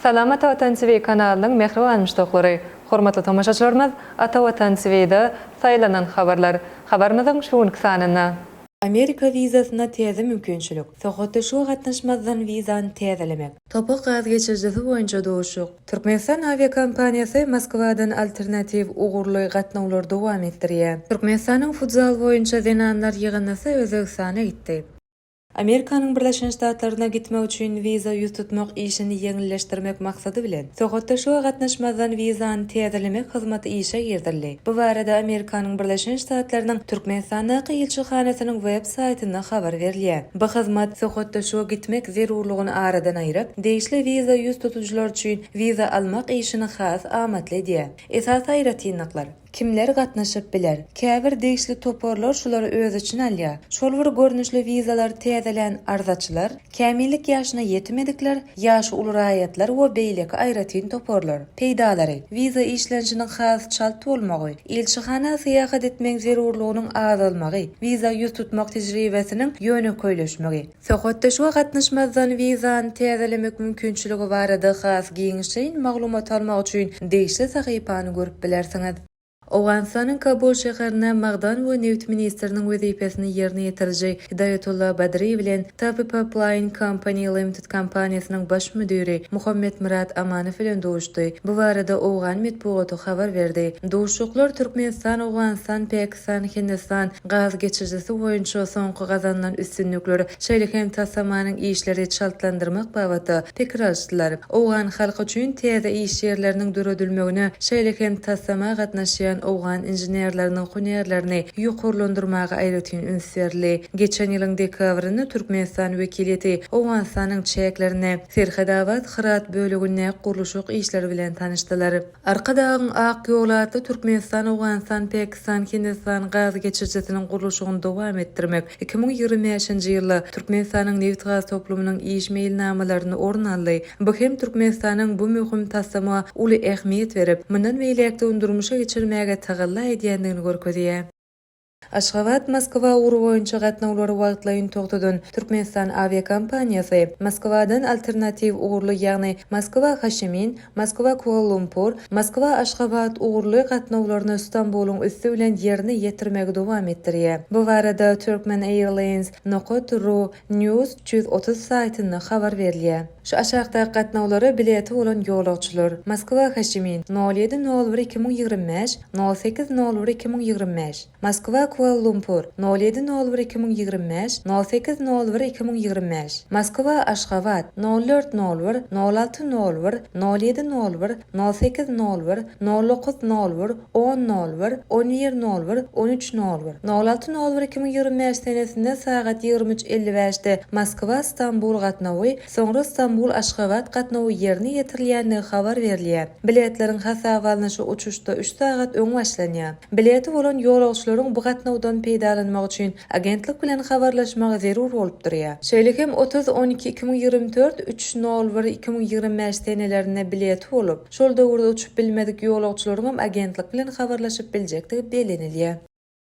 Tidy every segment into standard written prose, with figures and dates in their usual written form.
Salam Ata Watan TV kanalynyň mähriban muşdaklary! Hormatly tomaşaçylarymyz Ata Watan TV-de saýlanan habarlar habarymyzyň şu günki sanynda. Amerika wizasyna täze mümkinçilik, Söhbetdeşlige gatnaşmazdan wizany täzelemek. Topak gaz geçirijisi boýunça duşuk. Türkmenistan awiakompaniýasy Moskwadan alternatiw ugurly gatnawlary dowam etdirýär. Türkmenistanyň futzal boýunça zenanlar ýygyndysy Özbegistana gitdi. Amerikanyň Birleşen Ştatlaryna gitmek üçin wiza ýüz tutmak işini ýeňilleşdirmek maksady bilen, söhbetdeşlige gatnaşmazdan wizany täzelemek hyzmaty işe girizildi. Bu barada Amerikanyň Birleşen Ştatlarynyň Türkmenistandaky ilçihanasynyň web saýtynda habar berilýär. Bu hyzmat söhbetdeşlige gitmek zerurlygyny aradan aýryp, degişli wiza ýüz tutujylar üçin wiza almak işini has amatly edýär. Esasy aýratynlyklar. Kimler gatnaşyp biler? Käbir degişli toparlar şulary öz içine alýar, şol bir görnüşli wizalary täzelän arzaçylar, kämillik ýaşyna ýetmedikler, ýaşy uly raýatlar we beýleki aýratyn toparlar. Peýdalary, Wiza işlenişiniň has çalt bolmagy, ilçihana syýahat etmegiň zerurlygynyň azalmagy, wiza ýüz tutmak tejribesiniň ýönekeýleşmegi. Söhbetdeşlige gatnaşmazdan wizany täzelemek mümkinçiligi barada has giňişleýin maglumat almak üçin degişli sahypany görüp bilersiňiz. Owganystanyň Kabul şäherinde magdan we nebit ministriniň wezipesini ýerine ýetiriji Hidaýatulla Badri bilen Tapi Pipeline Company Limited kompaniýasynyň baş müdiri Muhammetmyrat Amanow bilen duşdy. Bu barada owgan metbugaty habar berdi. Duşuşyklar Türkmenistan, Owganystan, Pakistan, Hindistan gaz geçirijisi boýunça soňky gazanylan üstünlikler, şeýle hem taslamanyň işleri çaltlandyrmak babatda pikir alyşdylar. Owgan halky üçin täze iş ýerleriniň döredilmegine, şeýle hem taslama gatnaşýan owgan inženerleriniň hünärlerini ýokarlandyrmaga aýratyn üns berildi. Geçen ýylyň dekabrynda Türkmenistan wekiliýeti Owganystanyň çäklerinde Serhetabat-Hyrat bölegindäki gurluşyk işleri bilen tanyşdylar. Arkadagyň ak ýoly atly Türkmenistan, Owganystan, Pakistan, Hindistan gaz geçirijisiniň gurluşygyny dowam etdirmek 2025-nji ýylda Türkmenistanyň nebitgaz toplumynyň iş meýilnamalarynda orun aldy. Bu hem Türkmenistanyň bu möhüm taslama uly ähmiýet berip, mundan beýläk-de ony durmuşa geçirmäge tagalla edýändigini görkezýär. Aşgabat, Moskwa ugry boýunça gatnawlary wagtlaýyn togtadan Türkmenistan awiakompaniýasy Moskwadan alternatiw ugurly, ýagny Moskwa, Hoşimin, Moskwa, Kuala-Lumpur, Moskwa, Aşgabat ugurly gatnawlaryny Stambulyň üsti bilen ýerine ýetirmegi dowam etdirýär. Bu barada Turkmen Airlines nokat ru News 330 saýtynda habar berilýär. Şu aşakdaky gatnawlara bileti bolan ýolagçylar, Moskwa, Hoşimin, nol ýedi nol bir 2025, nol sekiz nol bir 2025, Moskwa, Kuala-Lumpur, nol ýedi nol bir 2025, nol sekiz nol bir 2025, Moskwa, Aşgabat, nol dört nol bir, nol alty nol bir, nol ýedi nol bir, nol sekiz nol bir, nol dokuz nol bir, on nol bir, on bir nol bir, on üç nol bir, nol alty nol bir 2025 senesinde sagat 23 55-de Moskwa, Stambul gatnawy, soňra Stambul, Aşgabat gatnawy ýerine ýetirilýändigi habar berilýär. Biletleriň hasaba alnyşy uçuşda üç sagat öň başlanýar. Bileti bolan ýolagçylaryň bu gatnawdan peýdalanmak üçin agentlik bilen habarlaşmagy zerur bolup durýar. Şeýle hem 30 12 2024, üç nol bir 2025 senelerinde bileti bolup, Şol döwürde uçup bilmedik ýolagçylaryňam agentlik bilen habarlaşyp biljekdigi bellenilýär.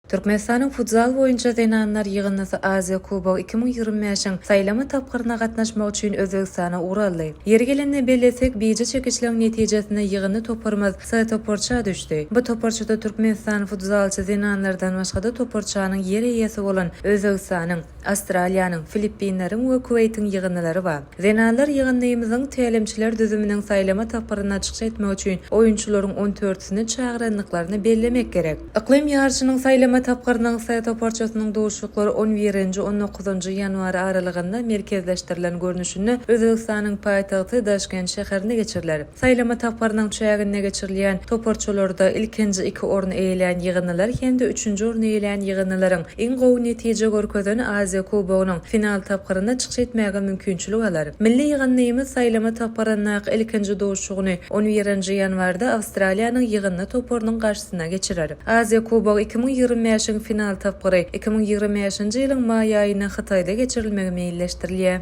Türkmenistanyň futzal boýunça zenanlar ýygyndysy Aziýa Kubogy 2025-iň saýlama tapgyryna gatnaşmak üçin Özbegistana ugur aldy. Ýeri gelende bellesek, bije çekişligiň netijesinde ýygyndy toparymyz C toparça düşdi. Bu toparçada Türkmenistan futzalçy zenanlardan başga-da toparçanyň ýer eýesi bolan Özbegistanyň, Awstraliýanyň, Filippinleriň we Kuweýtiň ýygyndylary bar. Zenanlar ýygyndymyzyň tälimçiler düzüminiň saýlama tapgyrynda çykyş etmek üçin oýunçylaryň on dördüsini çagyrandyklaryny bellemek gerek. Yklym ýaryşynyň saýlama tapgyrynyň S toparçasynyň duşuşyklary on birinji, on dokuzynjy ýanwar aralygynda merkezleşdirilen görnüşinde Özbegistanyň paýtagty Daşkent şäherinde geçiriler. Saýlama tapgyrynyň çäginde geçirilýän toparçalarda ilkinji iki orny eýelän ýygyndylar hem-de üçünji orny eýelän ýygyndylaryň iň gowy netije görkezen Aziýa Kubogynyň final tapgyrynda çykyş etmäge mümkinçilik alar. Milli ýygyndymyz saýlama tapgyryndaky ilkinji duşuşygyny on birinji ýanwarda Awstraliýanyň ýygyndy toparynyň garşysyna geçirer. Aziýa Kubogy 2025-iň final tapgyry 2025-nji ýylyň maý aýynda Hytaýda geçirilmegi meýilleşdirilýär.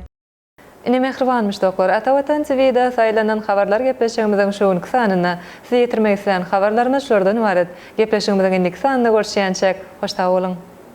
Ine mähriban muşdaklar, Ata Watan TV-de saýlanan habarlar gepleşigimiziň şu günki sanynda size ýetirmek islän habarlarymyz şulardan ybarat. Gepleşigimiziň indiki sanynda görüşýänçäk, hoş sag boluň!